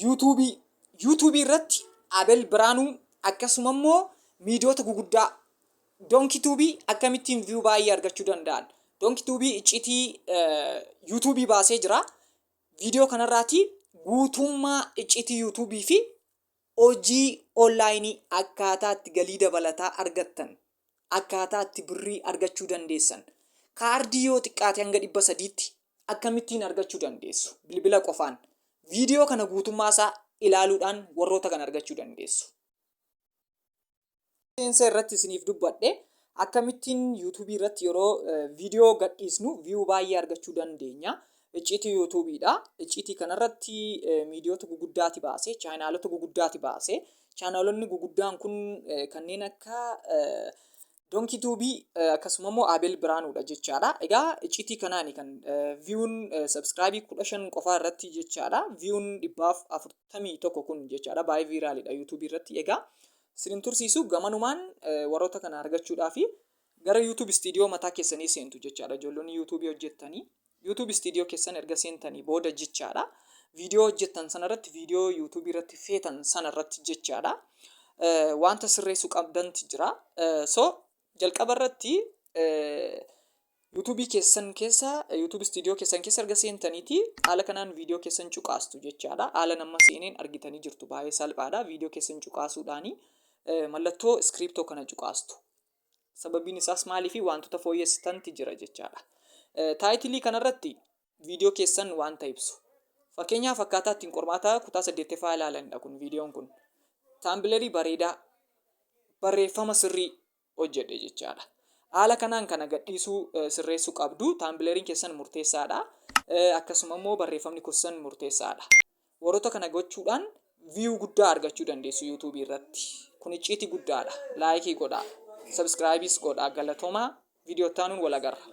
Yuutuubii Yuutuubii irratti Abel Biraanuu akkasuma immoo miidiyoota guguddaa Donkey Tuubii akkamittiin view baay'ee argachuu danda'an. Donkey Tuubii iccitii Yuutuubii baasee jira. Viidiyoo kanarraati guutummaa iccitii Yuutuubii fi hojii onlaayinii akkaataa itti galii dabalataa argattan, akkaataa itti birrii argachuu dandeessan, kaardii yoo xiqqaate hanga 300tti akkamittiin argachuu dandeessu bilbila qofaan. Viidiyoo kana guutummaa isaa ilaaluudhaan warroota kana argachuu dandeessu. Seensa irratti isiniif dubbadhe akkamittiin YouTube irratti yeroo viidiyoo gadhiisnu view baay'ee argachuu dandeenya. Icciitii YouTube'dha. Icciitii kanarratti miidiyoota guguddaati baase, chaanaalota guguddaati baase. Chaanaalonni guguddaan kun kanneen akka Donkey Tube akkasuma immoo Abel Biraanuudha jechaadha. Egaa icciitii kanaani kan viewn subscribe 15 qofaa irratti jechaadha. Viewn 141 kun jechaadha. Baay'ee viiraalidha YouTube irratti. Egaa isin hin tursiisu, gamanumaan warroota kana argachuudhaaf gara YouTube studio mataa keessanii seentu jechaadha. Ijoollonni YouTube hojjettanii YouTube studio keessan erga seentanii booda jechaadha. Viidiyoo hojjettan sanarratti, viidiyoo YouTube irratti feetan sanarratti jechaadha. Wanta sirreessuu qabdanti jira. So jalqaba irratti YouTube keessan keessa, YouTube studio keessan keessa erga seentaniiti haala kanaan viidiyoo keessan cuqaastu jechaadha. Haala nama seeneen argitanii jirtu, baay'ee salphaadha. Viidiyoo keessan cuqaasuudhaani mallattoo iskiriptoo kana cuqaastu. Sababiin isaas maaliifi wantoota fooyyessitanti jira jechaadha. Taayitilii kanarratti viidiyoo keessan wanta ibsu. Fakkeenyaaf, akkaataa ittiin qormaata kutaa saddeettaffaa ilaalanidha kun viidiyoon kun. Thumbnailii bareedaa, barreeffama sirrii hojjedhe jechaadha. Haala kanaan kana gadhiisuu sirreessuu qabdu. Thumbnailiin keessan murteessaadha. Akkasuma immoo barreeffamni keessan murteessaadha. Warroota kana gochuudhaan view guddaa argachuu dandeessu YouTube irratti. Kun icciitii guddaadha. Likeii godhaa. Subscribeis godhaa. Galatoomaa. Viidiyoo itti aanuun wal agarra.